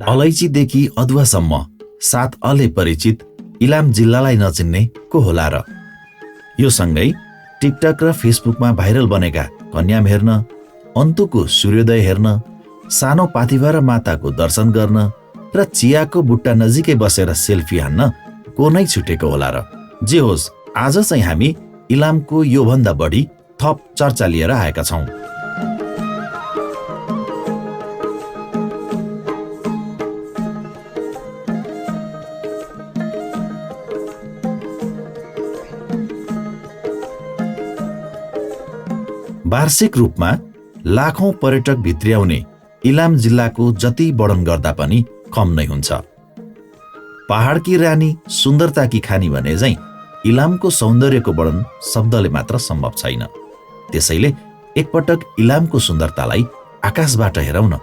अलैचीदेखि अदुवासम्म 7 अले परिचित इलाम जिल्लालाई नचिन्ने को होला र? यो सँगै टिकटक र फेसबुकमा भाइरल बनेका कन्याम हेर्न, अन्तुको सूर्योदय हेर्न, सानो पाथिभरा माताको दर्शन गर्न र चियाको बुट्टा नजिकै बसेर सेल्फी हान्न को नै छुटेको होला र? जे होस्, आज चाहिँ हामी इलामको योभन्दा बढी थप चर्चा लिएर आएका छौँ। वार्षिक रूपमा लाखौं पर्यटक भित्र्याउने इलाम जिल्लाको जति वर्णन गर्दा पनि कम नै हुन्छ। पहाडकी रानी सुन्दरताकी खानी भने झैं इलामको सौन्दर्यको वर्णन शब्दले मात्र सम्भव छैन। त्यसैले एकपटक इलामको सुन्दरतालाई आकाशबाट हेरौँ न।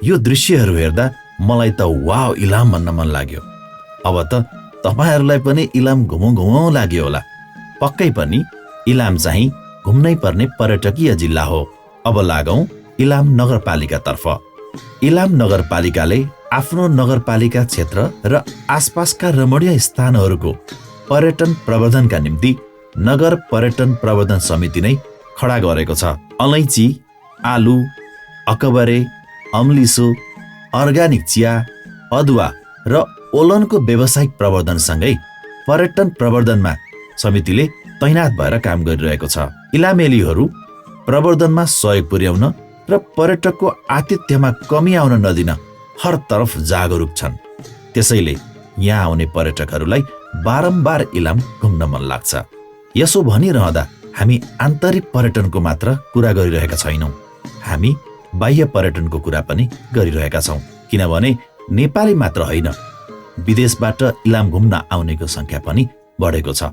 यो दृश्यहरू हेर्दा मलाई त वाव इलाम भन्न मन लाग्यो। अब त तपाईहरुलाई पनि इलाम घुमौँ लाग्यो होला। पक्कै पनि इलाम चाहिँ घुम्नै पर्ने पर्यटकीय जिल्ला हो। अब लागौं इलाम नगरपालिकातर्फ। इलाम नगरपालिकाले आफ्नो नगरपालिका क्षेत्र र आसपासका रमणीय स्थानहरूको पर्यटन प्रवर्धनका निम्ति नगर पर्यटन प्रवर्धन समिति नै खडा गरेको छ। अलैची, आलु, अकबरे, अम्लिसो, अर्गानिक चिया, अदुवा र ओलनको व्यावसायिक प्रवर्धनसँगै पर्यटन प्रवर्धनमा समितिले तैनात भएर काम गरिरहेको छ। इलामेलीहरू प्रवर्धनमा सहयोग पुर्याउन र पर्यटकको आतिथ्यमा कमी आउन नदिन हर तरफ जागरुक छन्। त्यसैले यहाँ आउने पर्यटकहरूलाई बारम्बार इलाम घुम्न मन लाग्छ। यसो भनिरहँदा हामी आन्तरिक पर्यटनको मात्र कुरा गरिरहेका छैनौँ, हामी बाह्य पर्यटनको कुरा पनि गरिरहेका छौँ। किनभने नेपाली मात्र होइन, विदेशबाट इलाम घुम्न आउनेको संख्या पनि बढेको छ।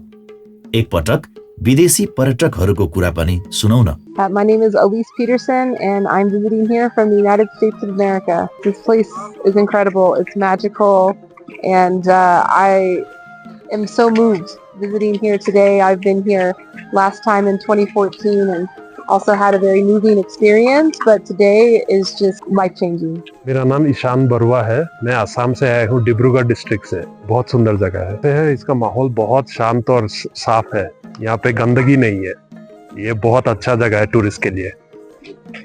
एकपटक विदेशी पर्यटकहरूको कुरा पनि सुनौ न। My name is Elise Peterson and I'm visiting here from the United States of America. This place is incredible. It's magical and I am so moved visiting here today. I've been here last time in 2014 and also had a very moving experience, but today is just life-changing. मेरा नाम ईशान बरुआ है। मैं आसाम से आया हूँ, Dibrugarh district से। बहुत सुंदर जगह है। इसका माहौल बहुत शांत और साफ है। यहाँ पे गंदगी नहीं है। ये बहुत अच्छा जगह है टूरिस्ट के लिए।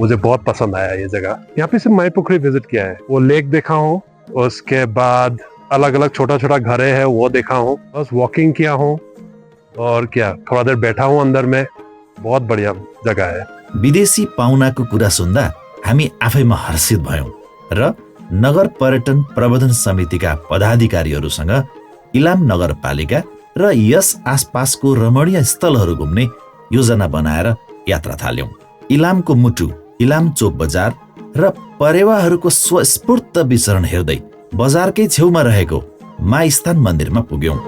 मुझे बहुत पसंद आया ये जगह। यहाँ पे सिर्फ माई पुखरी विजिट किया है, वो लेक देखा हूँ, उसके बाद अलग अलग छोटा छोटा घरे है वो देखा हूँ, बस वॉकिंग किया हूँ और क्या थोड़ा देर बैठा हूँ अंदर में। बहुत बढ़िया जगह है। विदेशी पाहुनाको कुरा सुन्दा हामी आफैमा हर्षित भयौं र नगर पर्यटन प्रबन्धन समितिका पदाधिकारीहरूसँग इलाम नगरपालिका र यस आसपासको रमणीय स्थलहरू घुम्ने योजना बनाएर यात्रा थाल्यौं। इलामको मुटु, इलाम चोक बजार र परेवाहरूको स्वस्फूर्त विचरण हेर्दै बजारकै छेउमा रहेको माइस्थान मन्दिरमा पुग्यौं।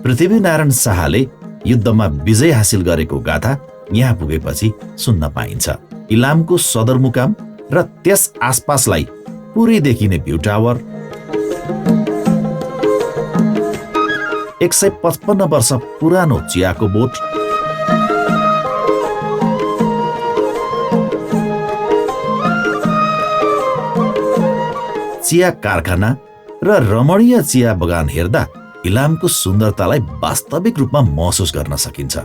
पृथ्वीनारायण शाहले युद्धमा विजय हासिल गरेको गाथा यहाँ पुगेपछि सुन्न पाइन्छ। इलामको सदरमुकाम र त्यस आसपासलाई पुरै देखिने भ्यू टावर, 155 वर्ष पुरानो चियाको बोट, चिया कारखाना र रमणीय चिया बगान हेर्दा इलामको सुन्दरतालाई वास्तविक रूपमा महसुस गर्न सकिन्छ।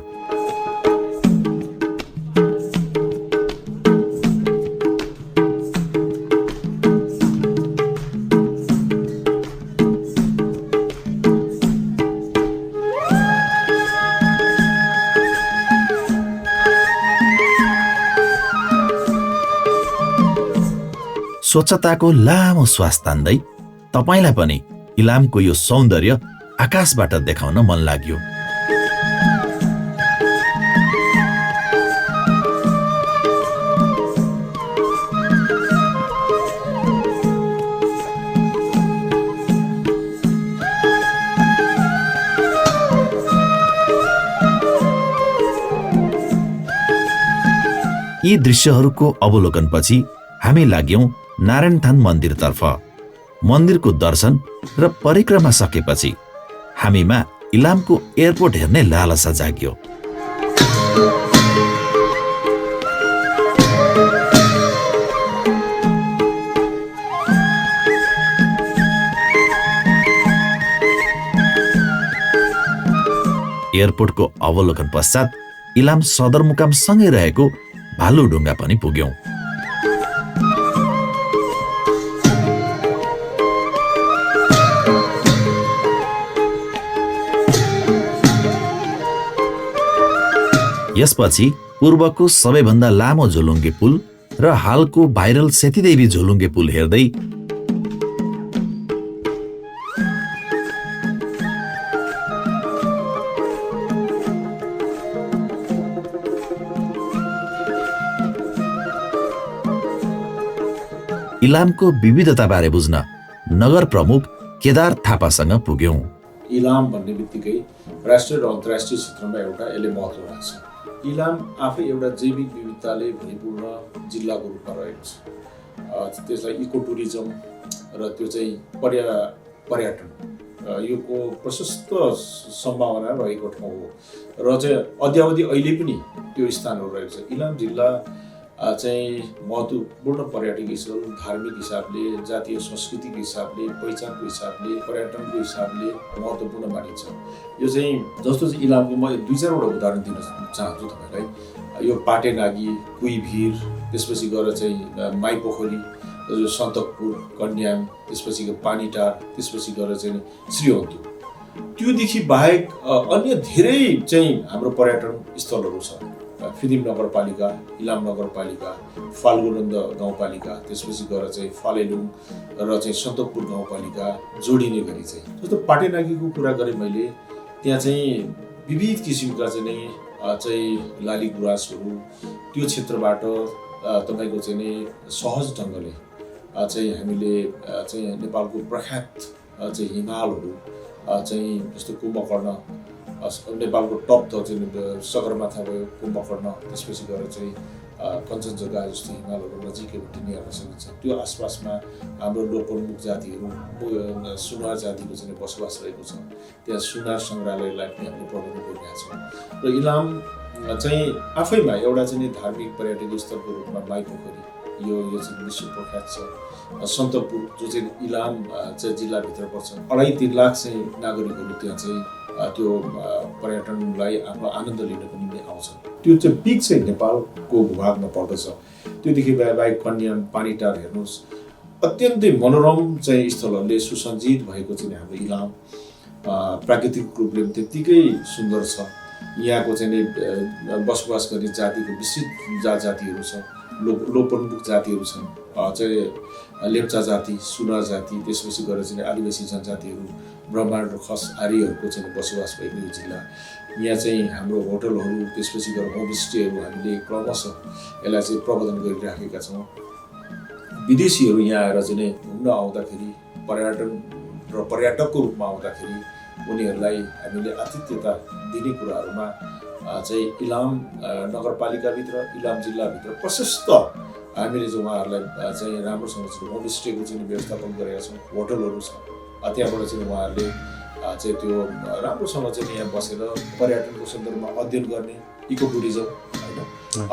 स्वच्छताको लामो श्वास तान्दै तपाईलाई पनि इलामको यो सौन्दर्य आकाशबाट देखाउन मन लाग्यो। यी दृश्यहरूको अवलोकनपछि हामी लाग्यौं नारायणथान मन्दिरतर्फ। मन्दिरको दर्शन र परिक्रमा सकेपछि हामीमा इलामको एयरपोर्ट हेर्ने लालसा जाग्यो। एयरपोर्टको अवलोकन पश्चात इलाम सदरमुकाम सँगै रहेको भालुढुङ्गा पनि पुग्यौं। यसपछि पूर्वको सबैभन्दा लामो झोलुङ्गे पुल र हालको भाइरल सेतीदेवी झोलुङ्गे पुल हेर्दै इलामको विविधताबारे बुझ्न नगर प्रमुख केदार थापासँग पुग्यौं। इलाम भन्ने बित्तिकै राष्ट्रिय र अन्तर्राष्ट्रिय क्षेत्रमा एउटा यसले महत्त्व राख्छ। इलाम आफै एउटा जैविक विविधताले भरिपूर्ण जिल्लाको रूपमा रहेको छ। त्यसलाई इको टुरिज्म र त्यो चाहिँ पर्यटन योको प्रशस्त सम्भावना रहेको ठाउँ हो र चाहिँ अद्यावधि अहिले पनि त्यो स्थानहरू रहेको छ। इलाम जिल्ला चाहिँ महत्त्वपूर्ण पर्यटकीय स्थल, धार्मिक हिसाबले, जातीय सांस्कृतिक हिसाबले, पहिचानको हिसाबले, पर्यटनको हिसाबले महत्त्वपूर्ण मानिन्छ। यो चाहिँ जस्तो चाहिँ इलामको म 2-4वटा उदाहरण दिन चाहन्छु तपाईँलाई। यो पाटेनागी, कुइभिर, त्यसपछि गएर चाहिँ माई पोखरी, सन्तकपुर, कन्याम, त्यसपछि पानीटार, त्यसपछि गएर चाहिँ श्रीअन्तु। त्योदेखि बाहेक अन्य धेरै चाहिँ हाम्रो पर्यटन स्थलहरू छ। फिदिम नगरपालिका, इलाम नगरपालिका, फाल्गुनन्द गाउँपालिका, त्यसपछि गएर चाहिँ फालेलुङ र चाहिँ सन्तकपुर गाउँपालिका जोडिने गरी चाहिँ जस्तो पाटेनागीको कुरा गरेँ मैले, त्यहाँ चाहिँ विविध किसिमका चाहिँ लाली गुराँसहरू त्यो क्षेत्रबाट तपाईँको चाहिँ नि सहज ढङ्गले चाहिँ हामीले चाहिँ नेपालको प्रख्यात चाहिँ हिमालहरू चाहिँ जस्तो कुम्भकर्ण, नेपालको टप त चाहिँ सगरमाथा भयो, कुम्भकर्ण, त्यसपछि गएर चाहिँ कञ्चनजङ्घा जस्तो हिमालहरू नजिकैबाट निहाल्न सकिन्छ। त्यो आसपासमा हाम्रो लोकप्रमुख जातिहरू सुनार जातिको चाहिँ बसोबास रहेको छ। त्यहाँ सुनार सङ्ग्रहालयलाई पनि हामीले प्रबन्ध गरिरहेका छौँ र इलाम चाहिँ आफैमा एउटा चाहिँ धार्मिक पर्यटकीय स्थलको रूपमा माई पोखरी यो चाहिँ विश्व प्रख्यात छ। सन्तकपुर जो चाहिँ इलाम चाहिँ जिल्लाभित्र पर्छ, 2.5-3 लाख चाहिँ नागरिकहरू त्यहाँ चाहिँ त्यो पर्यटनलाई आफ्नो आनन्द लिनको निम्ति आउँछ। त्यो चाहिँ पिक चाहिँ नेपालको भूभागमा पर्दछ। त्योदेखि बाहेक कन्याम, पानीटार हेर्नुहोस्, अत्यन्तै मनोरम चाहिँ स्थलहरूले सुसञ्जित भएको चाहिँ हाम्रो इलाम प्राकृतिक रूपले पनि त्यत्तिकै सुन्दर छ। यहाँको चाहिँ नि बसोबास गर्ने जातिको विस्तृत जातिहरू छ, लोकप्रमुख जातिहरू छन्, चाहिँ लेप्चा जाति, सुनार जाति, त्यसपछि गएर चाहिँ आदिवासी जनजातिहरू, ब्राह्मण र खस आर्यहरूको चाहिँ बसोबास भएको यो जिल्ला। यहाँ चाहिँ हाम्रो होटलहरू, त्यसपछि गएर होमस्टेहरू हामीले क्रमशः यसलाई चाहिँ प्रबन्धन गरिराखेका छौँ। विदेशीहरू यहाँ आएर चाहिँ घुम्न आउँदाखेरि, पर्यटन र पर्यटकको रूपमा आउँदाखेरि उनीहरूलाई हामीले आतिथ्यता दिने कुराहरूमा चाहिँ इलाम नगरपालिकाभित्र, इलाम जिल्लाभित्र प्रशस्त हामीले चाहिँ उहाँहरूलाई चाहिँ राम्रोसँग चाहिँ होमस्टेको चाहिँ व्यवस्थापन गरेका छौँ। होटलहरू छ, त्यहाँबाट चाहिँ उहाँहरूले चाहिँ त्यो राम्रोसँग चाहिँ यहाँ बसेर पर्यटनको सन्दर्भमा अध्ययन गर्ने, इको टुरिज्म होइन,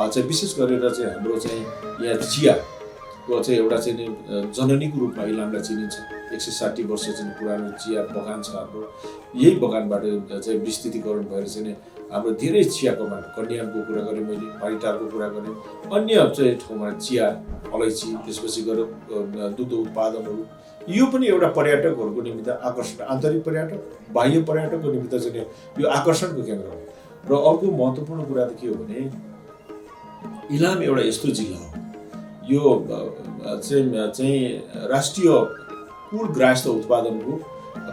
चाहिँ विशेष गरेर चाहिँ हाम्रो चाहिँ यहाँ चियाको चाहिँ एउटा चाहिँ जननीको रूपमा इलामलाई चिनिन्छ। 160 वर्ष चाहिँ पुरानो चिया बगान छ हाम्रो। यही बगानबाट चाहिँ विस्तृतीकरण भएर चाहिँ हाम्रो धेरै चिया कमान, कन्यामको कुरा गरेँ मैले, पारिटारको कुरा गरेँ, अन्य चाहिँ ठाउँमा चिया, अलैँची, त्यसपछि गएर दुध उत्पादनहरू, यो पनि एउटा पर्यटकहरूको निमित्त आकर्षण, आन्तरिक पर्यटक, बाह्य पर्यटकको निमित्त चाहिँ यो आकर्षणको केन्द्र हो। र अर्को महत्त्वपूर्ण कुरा त के हो भने इलाम एउटा यस्तो जिल्ला हो, यो चाहिँ राष्ट्रिय कुल गृहस्थ उत्पादनको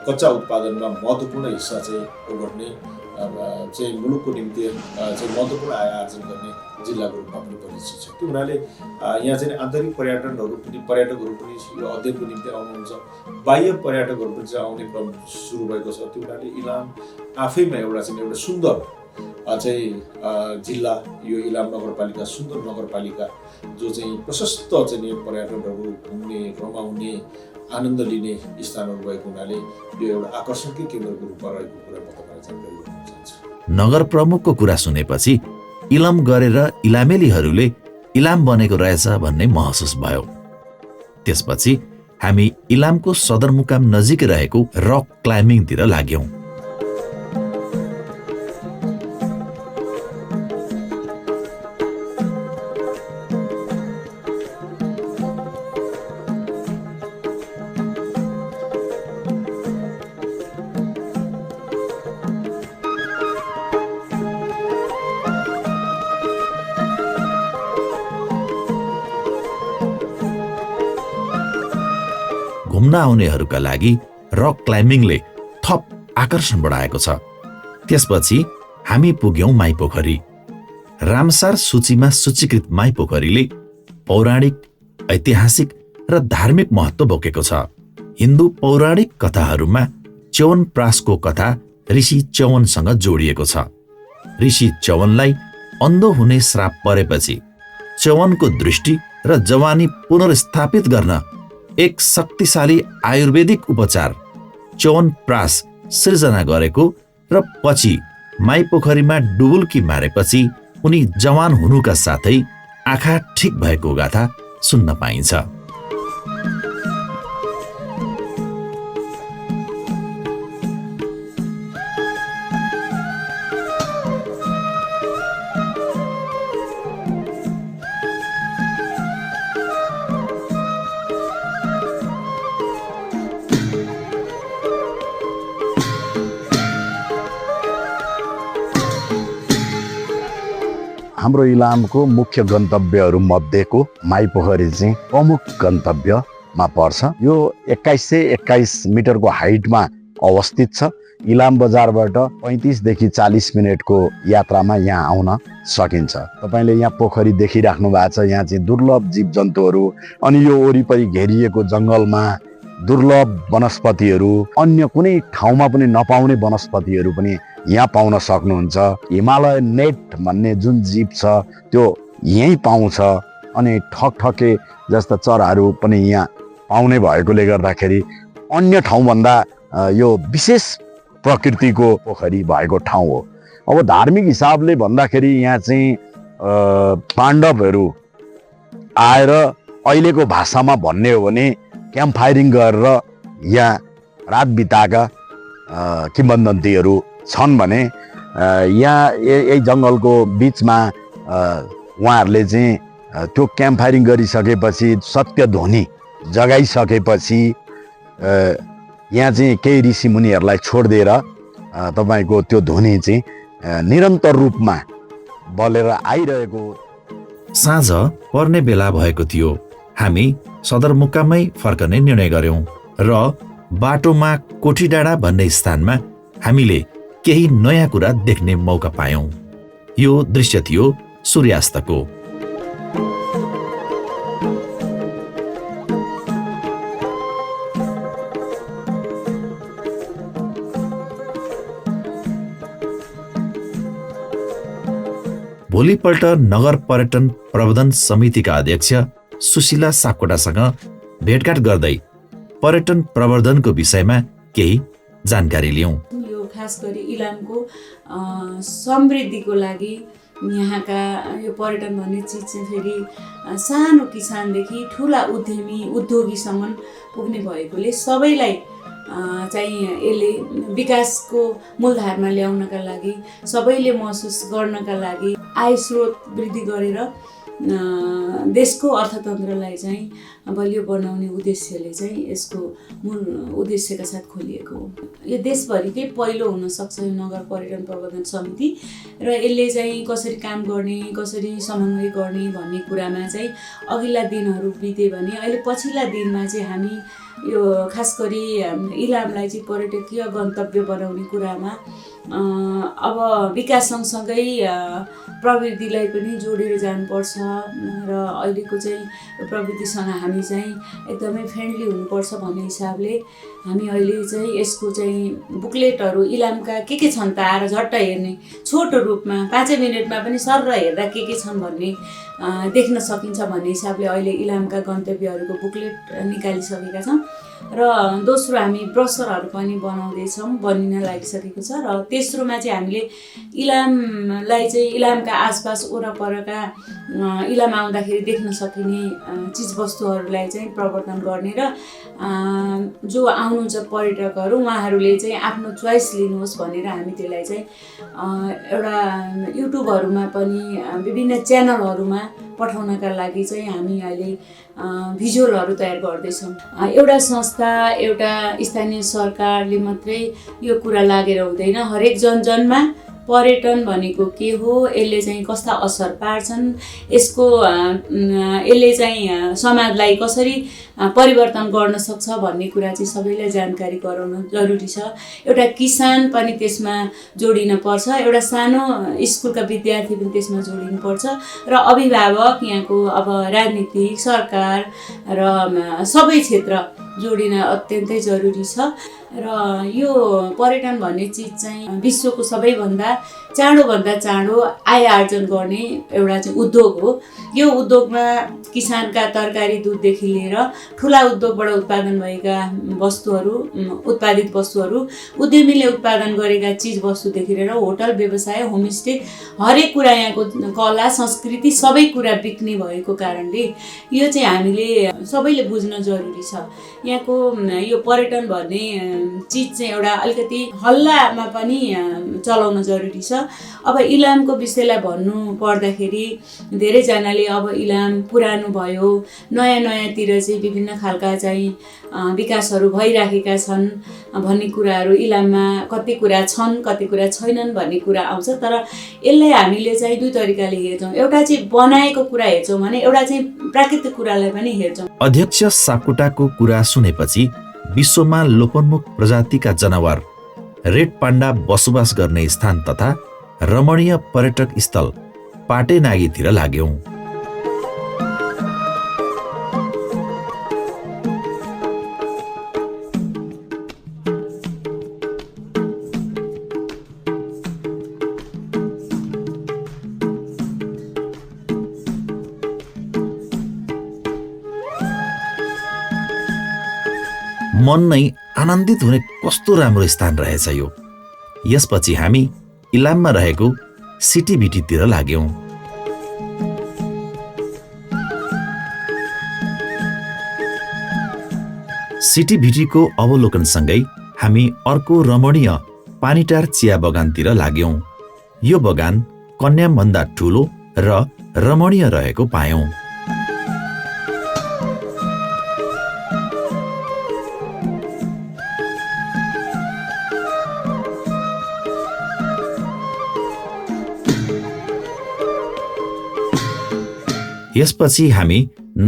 कच्चा उत्पादनमा महत्त्वपूर्ण हिस्सा चाहिँ ओगट्ने चाहिँ मुलुकको निम्ति चाहिँ महत्त्वपूर्ण आय आर्जन गर्ने जिल्लाको रूपमा पनि परिचित छ। त्यो हुनाले यहाँ चाहिँ आन्तरिक पर्यटकहरू पनि यो अध्ययनको निम्ति आउनुहुन्छ, बाह्य पर्यटकहरू पनि चाहिँ आउने क्रम सुरु भएको छ। त्यो हुनाले इलाम आफैमा एउटा सुन्दर चाहिँ जिल्ला, यो इलाम नगरपालिका सुन्दर नगरपालिका जो चाहिँ प्रशस्त चाहिँ पर्यटकहरू घुम्ने, रमाउने, आनन्द लिने स्थानहरू भएको हुनाले यो एउटा आकर्षणकै केन्द्रको रूपमा रहेको कुरा म तपाईँलाई जानकारी गराउन चाहन्छु। नगर प्रमुखको कुरा सुनेपछि इलाम गरेर इलामेलीहरूले इलाम बनेको रहेछ भन्ने महसुस भयो। त्यसपछि हामी इलामको सदरमुकाम नजिकै रहेको रक क्लाइम्बिङतिर लाग्यौं। घुम्न आउनेहरूका लागि रक क्लाइम्बिङले थप आकर्षण बढाएको छ। त्यसपछि हामी पुग्यौं माइपोखरी। रामसार सूचीमा सूचीकृत माइपोखरीले पौराणिक, ऐतिहासिक र धार्मिक महत्त्व बोकेको छ। हिन्दू पौराणिक कथाहरूमा च्यवनप्रासको कथा ऋषि च्यवनसँग जोडिएको छ। ऋषि च्यवनलाई अन्धो हुने श्राप परेपछि च्यवनको दृष्टि र जवानी पुनर्स्थापित गर्न एक शक्तिशाली आयुर्वेदिक उपचार च्यवनप्रास सृजना गरेको र पछि माइपोखरीमा डुबुल्की मारेपछि उनी जवान हुनुका साथै आँखा ठिक भएको गाथा सुन्न पाइन्छ। हाम्रो इलामको मुख्य गन्तव्यहरू मध्येको माइपोखरी चाहिँ प्रमुख गन्तव्यमा पर्छ। यो 2121 मिटरको हाइटमा अवस्थित छ। इलाम बजारबाट 35 देखि 40 मिनटको यात्रामा यहाँ आउन सकिन्छ। तपाईले यहाँ पोखरी देखिराख्नु भएको छ। यहाँ चाहिँ दुर्लभ जीवजन्तुहरू अनि यो वरिपरि घेरिएको जङ्गलमा दुर्लभ वनस्पतिहरू, अन्य कुनै ठाउँमा पनि नपाउने वनस्पतिहरू पनि यहाँ पाउन सक्नुहुन्छ। हिमालय नेट भन्ने जुन जीव छ त्यो यहीँ पाउँछ अनि ठकठके जस्ता चराहरू पनि यहाँ पाउने भएकोले गर्दाखेरि अन्य ठाउँभन्दा यो विशेष प्रकृतिको पोखरी भएको ठाउँ हो। अब धार्मिक हिसाबले भन्दाखेरि यहाँ चाहिँ पाण्डवहरू आएर अहिलेको भाषामा भन्ने हो भने क्याम्प फायरिङ गरेर यहाँ रात बिताएका किंवदन्तीहरू छन् भने यहाँ यही जङ्गलको बिचमा उहाँहरूले चाहिँ त्यो क्याम्प फायरिङ गरिसकेपछि सत्यध्वनि जगाइसकेपछि यहाँ चाहिँ केही ऋषिमुनिहरूलाई छोडिदिएर तपाईँको त्यो ध्वनि चाहिँ निरन्तर रूपमा बलेर आइरहेको। साँझ पर्ने बेला भएको थियो। हामी सदरमुकामै फर्कने निर्णय गर्यौं र बाटोमा कोठीडाँडा भन्ने स्थानमा हामीले केही नयाँ कुरा देख्ने मौका पायौं। यो दृश्य थियो सूर्यास्तको। भोलिपल्ट नगर पर्यटन प्रबन्धन समितिका अध्यक्ष सुशीला सापकोटासँग भेटघाट गर्दै पर्यटन प्रवर्धनको विषयमा केही जानकारी लियौं। यो खास गरी इलामको समृद्धिको लागि यहाँका यो पर्यटन भन्ने चिज चाहिँ फेरि सानो किसानदेखि ठुला उद्यमी उद्योगीसम्म पुग्ने भएकोले सबैलाई चाहिँ यसले विकासको मूलधारमा ल्याउनका लागि, सबैले महसुस गर्नका लागि, आय स्रोत वृद्धि गरेर देशको अर्थतन्त्रलाई चाहिँ बलियो बनाउने उद्देश्यले चाहिँ यसको मूल उद्देश्यका साथ खोलिएको हो। यो देशभरिकै पहिलो हुनसक्छ यो नगर पर्यटन प्रबन्धन समिति र यसले चाहिँ कसरी काम गर्ने, कसरी समन्वय गर्ने भन्ने कुरामा चाहिँ अघिल्ला दिनहरू बिते भने अहिले पछिल्ला दिनमा चाहिँ हामी यो खास गरी इलामलाई चाहिँ पर्यटकीय गन्तव्य बनाउने कुरामा अब विकास सँगसँगै प्रवृत्तिलाई पनि जोडेर जानुपर्छ र अहिलेको चाहिँ प्रवृत्तिसँग हामी चाहिँ एकदमै फ्रेन्डली हुनुपर्छ भन्ने हिसाबले हामी अहिले चाहिँ यसको चाहिँ बुकलेटहरू इलामका के छन् त आएर झट्ट हेर्ने छोटो रूपमा 5 मिनटमा पनि सर हेर्दा के छन् भन्ने देख्न सकिन्छ भन्ने हिसाबले अहिले इलामका गन्तव्यहरूको बुकलेट निकालिसकेका छौँ र दोस्रो हामी ब्रोसरहरू पनि बनाउँदैछौँ, बनिन लागिसकेको छ र तेस्रोमा चाहिँ हामीले इलामलाई चाहिँ इलामका आसपास वरपरका इलाम आउँदाखेरि देख्न सकिने चिजवस्तुहरूलाई चाहिँ प्रवर्धन गर्ने र जो आउनुहुन्छ पर्यटकहरू उहाँहरूले चाहिँ आफ्नो चोइस लिनुहोस् भनेर हामी त्यसलाई चाहिँ एउटा युट्युबहरूमा पनि विभिन्न च्यानलहरूमा पठाउनका लागि चाहिँ हामी अहिले भिजुअलहरू तयार गर्दैछौँ। एउटा संस्था, एउटा स्थानीय सरकारले मात्रै यो कुरा लागेर हुँदैन। हरेक जनजनमा पर्यटन भनेको के हो, यसले चाहिँ कस्ता असर पार्छन्, यसको यसले चाहिँ समाजलाई कसरी परिवर्तन गर्न सक्छ भन्ने कुरा चाहिँ सबैलाई जानकारी गराउन जरुरी छ। एउटा किसान पनि त्यसमा जोडिन पर्छ, एउटा सानो स्कुलका विद्यार्थी पनि त्यसमा जोडिनुपर्छ र अभिभावक, यहाँको अब राजनीतिक, सरकार र सबै क्षेत्र जोडिन अत्यन्तै जरुरी छ। र यो पर्यटन भन्ने चिज चाहिँ विश्वको सबैभन्दा चाँडोभन्दा चाँडो आय आर्जन गर्ने एउटा चाहिँ उद्योग हो। यो उद्योगमा किसानका तरकारी दुधदेखि लिएर ठुला उद्योगबाट उत्पादन भएका वस्तुहरू, उत्पादित वस्तुहरू, उद्यमीले उत्पादन गरेका चिज वस्तुदेखि लिएर होटल व्यवसाय, होमस्टे, हरेक कुरा यहाँको कला संस्कृति सबै कुरा बिक्ने भएको कारणले यो चाहिँ हामीले सबैले बुझ्न जरुरी छ। यहाँको यो पर्यटन भन्ने चिज चाहिँ एउटा अलिकति हल्लामा पनि चलाउन जरुरी छ। अब इलामको विषयलाई भन्नु पर्दाखेरि धेरैजनाले अब इलाम पुरानो भयो, नयाँ नयाँतिर चाहिँ विभिन्न खालका चाहिँ विकासहरू भइराखेका छन् भन्ने कुराहरू, इलाममा कति कुरा छन् कति कुरा छैनन् भन्ने कुरा आउँछ। तर यसलाई हामीले चाहिँ दुई तरिकाले हेर्छौँ। एउटा चाहिँ बनाएको कुरा हेर्छौँ भने एउटा चाहिँ प्राकृतिक कुरालाई पनि हेर्छौँ। अध्यक्ष सापकोटाको कुरा सुनेपछि विश्वमा लोपोन्मुख प्रजातिका जनावर रेड पाण्डा बसोबास गर्ने स्थान तथा रमणीय पर्यटक स्थल पाटेनागीतिर लाग्यौं। मन नै आनन्दित हुने कस्तो राम्रो स्थान रहेछ यो। यसपछि हामी इलाममा रहेको सिटिभिटीतिर लाग्यौं। सिटिभिटीको अवलोकनसँगै हामी अर्को रमणीय पानीटार चिया बगानतिर लाग्यौं। यो बगान कन्यामभन्दा ठूलो र रमणीय रहेको पायौं। यसपछि हामी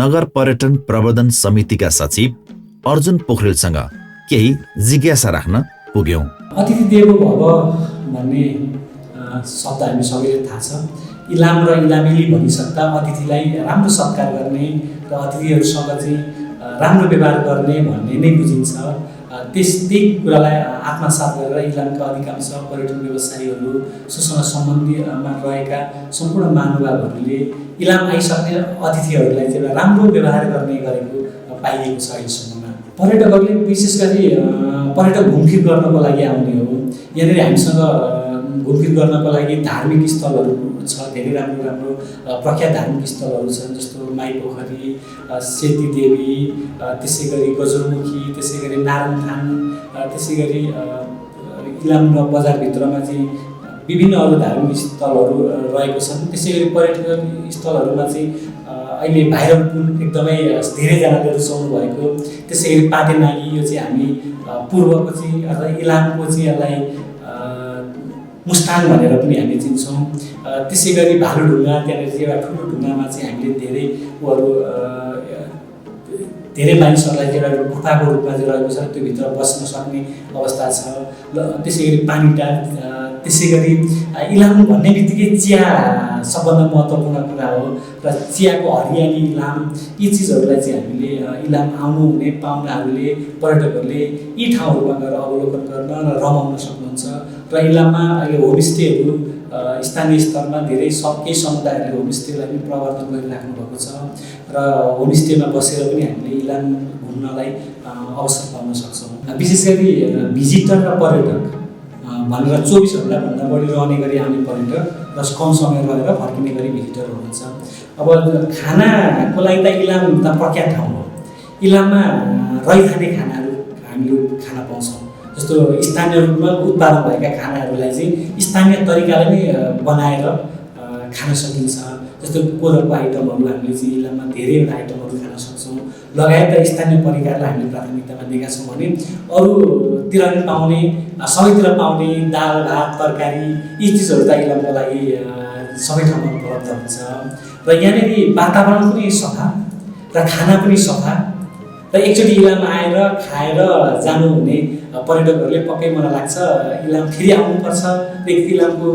नगर पर्यटन प्रवर्धन समितिका सचिव अर्जुन पोखरेलसँग केही जिज्ञासा राख्न पुग्यौं। अतिथि देवो भव भन्ने शब्द हामी सबैले थाहा छ। इलाम र इलामेली भनिसक्दा अतिथिलाई राम्रो सत्कार गर्ने र अतिथिहरूसँग चाहिँ राम्रो व्यवहार गर्ने भन्ने नै बुझिन्छ। त्यही कुरालाई आत्मसात गरेर इलामका अधिकांश पर्यटन व्यवसायीहरू, सुसँग सम्बन्धमा रहेका सम्पूर्ण महानुभावहरूले इलाम आइसक्ने अतिथिहरूलाई चाहिँ राम्रो व्यवहार गर्ने गरेको पाइएको छ अहिलेसम्ममा। पर्यटकहरूले विशेष गरी पर्यटक घुमफिर गर्नको लागि आउने हो। यहाँनिर हामीसँग घुमफिर गर्नको लागि धार्मिक स्थलहरू छ, धेरै राम्रो राम्रो प्रख्यात धार्मिक स्थलहरू छन्, जस्तो माइपोखरी, सेतीदेवी, त्यसै गरी गजुरमुखी, त्यसै गरी नारायणथान, त्यसै गरी इलाम र बजारभित्रमा चाहिँ विभिन्न अरू धार्मिक स्थलहरू रहेको छन्। त्यसै गरी पर्यटन स्थलहरूमा चाहिँ अहिले भैरवकुण्ड एकदमै धेरैजनाले रुचाउनु भएको, त्यसै गरी पाटेनागी, यो चाहिँ हामी पूर्वको चाहिँ अर्थात् इलामको चाहिँ यसलाई मुस्ताङ भनेर पनि हामी चिन्छौँ। त्यसै गरी भालुढुङ्गा, त्यहाँनिर चाहिँ एउटा ठुलो ढुङ्गामा चाहिँ हामीले धेरै मानिसहरूलाई चाहिँ एउटा गुफाको रूपमा चाहिँ रहेको छ, त्यो भित्र बस्न सक्ने अवस्था छ। त्यसै गरी पानीटार, त्यसै गरी इलाम भन्ने बित्तिकै चिया सबभन्दा महत्त्वपूर्ण कुरा हो र चियाको हरियाली इलाम, यी चिजहरूलाई चाहिँ हामीले इलाम आउनुहुने पाहुनाहरूले, पर्यटकहरूले यी ठाउँहरूमा गएर अवलोकन गर्न र रमाउन सक्नुहुन्छ। र इलाममा अहिले होमस्टेहरू स्थानीय स्तरमा धेरै केही समुदायहरूले होमस्टेलाई पनि प्रवर्धन गरिराख्नु भएको छ र होमस्टेमा बसेर पनि हामीले इलाम घुम्नलाई अवसर पाउन सक्छौँ। विशेष गरी भिजिटर र पर्यटक भनेर 24 घण्टाभन्दा बढी रहने गरी आउने पर्यटक र कम समय रहेर फर्किने गरी भिजिटर हुनुहुन्छ। अब खानाको लागि त इलाम त प्रख्यात ठाउँ हो। इलाममा रहिखाने खानाहरू हामीले खान पाउँछौँ, जस्तो स्थानीय रूपमा उत्पादन भएका खानाहरूलाई चाहिँ स्थानीय तरिकाले नै बनाएर खान सकिन्छ। जस्तो कोदोको आइटमहरू हामीले चाहिँ इलाममा धेरैवटा आइटमहरू खान सक्छौँ। लगायत स्थानीय परिकारलाई हामीले प्राथमिकतामा दिएका छौँ भने अरूतिर पनि पाउने, सबैतिर पाउने दाल भात तरकारी यी चिजहरू त इलामको लागि सबै ठाउँमा उपलब्ध हुन्छ। र यहाँनिर वातावरण पनि सफा र खाना पनि सफा र एकचोटि इलाम आएर खाएर जानुहुने पर्यटकहरूले पक्कै मलाई लाग्छ इलाम फेरि आउनुपर्छ र इलामको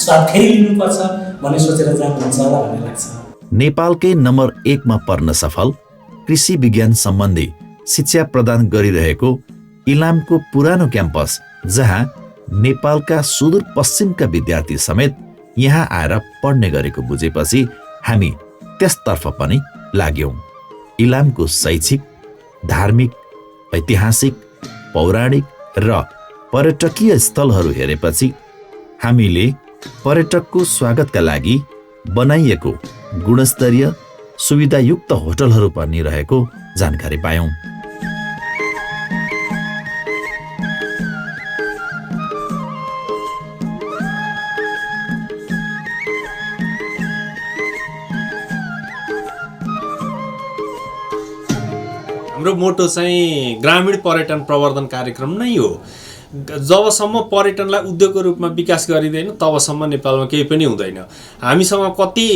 स्वाद फेरि लिनुपर्छ भन्ने सोचेर जानुहुन्छ होला भन्ने लाग्छ। नेपालकै नम्बर 1 मा पर्न सफल कृषि विज्ञान सम्बन्धी शिक्षा प्रदान गरिरहेको इलामको पुरानो क्याम्पस, जहाँ नेपालका सुदूरपश्चिमका विद्यार्थी समेत यहाँ आएर पढ्ने गरेको बुझेपछि हामी त्यसतर्फ पनि लाग्यौं। इलामको शैक्षिक, धार्मिक, ऐतिहासिक, पौराणिक र पर्यटकीय स्थलहरू हेरेपछि हामीले पर्यटकको स्वागतका लागि बनाइएको गुणस्तरीय सुविधायुक्त होटलहरू पनि रहेको जानकारी पायौं। हाम्रो मोटो चाहिँ ग्रामीण पर्यटन प्रवर्धन कार्यक्रम नै हो। जबसम्म पर्यटनलाई उद्योगको रूपमा विकास गरिँदैन तबसम्म नेपालमा केही पनि हुँदैन। हामीसँग कति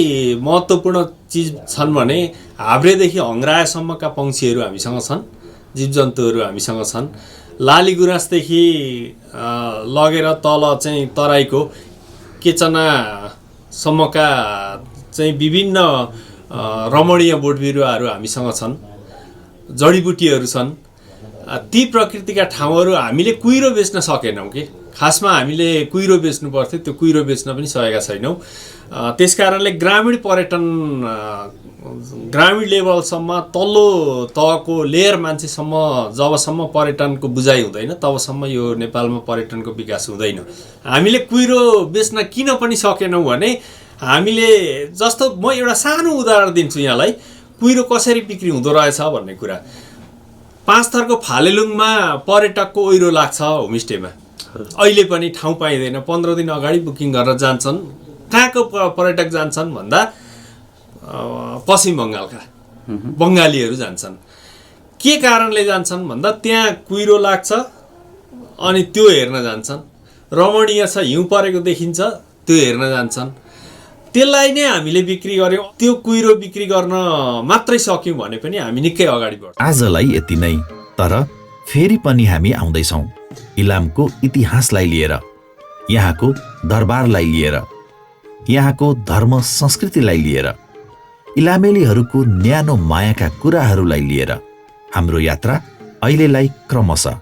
महत्त्वपूर्ण चिज छन् भने हाब्रेदेखि हङ्ग्रायसम्मका पक्षीहरू हामीसँग छन्, जीवजन्तुहरू हामीसँग छन्। लाली गुराँसदेखि लगेर तल चाहिँ तराईको केचनासम्मका चाहिँ विभिन्न रमणीय बोटबिरुवाहरू हामीसँग छन्, जडीबुटीहरू छन्। ती प्रकृतिका ठाउँहरू हामीले कुहिरो बेच्न सकेनौँ कि खासमा हामीले कुहिरो बेच्नु पर्थ्यो, त्यो कुहिरो बेच्न पनि सकेका छैनौँ। त्यसकारणले ग्रामीण पर्यटन ग्रामीण लेभलसम्म तल्लो तहको लेयर मान्छेसम्म जबसम्म पर्यटनको बुझाइ हुँदैन तबसम्म यो नेपालमा पर्यटनको विकास हुँदैन। हामीले कुहिरो बेच्न किन पनि सकेनौँ भने हामीले जस्तो म एउटा सानो उदाहरण दिन्छु यहाँलाई, कुहिरो कसरी बिक्री हुँदो रहेछ भन्ने कुरा। 5 थरको फालेलुङमा पर्यटकको ओइरो लाग्छ होमस्टेमा, अहिले पनि ठाउँ पाइँदैन। 15 दिन अगाडि बुकिङ गरेर जान्छन्। कहाँको पर्यटक जान्छन् भन्दा पश्चिम बङ्गालका बङ्गालीहरू जान्छन्। के कारणले जान्छन् भन्दा त्यहाँ कुहिरो लाग्छ अनि त्यो हेर्न जान्छन्। रमणीय छ, हिउँ परेको देखिन्छ, त्यो हेर्न जान्छन्। त्यसलाई नै हामीले बिक्री गर्यौँ। त्यो कुहिरो बिक्री गर्न मात्रै सक्यौँ भने पनि हामी निकै अगाडि बढ्छौँ। आजलाई यति नै, तर फेरि पनि हामी आउँदैछौँ इलामको इतिहासलाई लिएर, यहाँको दरबारलाई लिएर, यहाँको धर्म संस्कृतिलाई लिएर, इलामेलीहरूको न्यानो मायाका कुराहरूलाई लिएर। हाम्रो यात्रा अहिलेलाई क्रमशः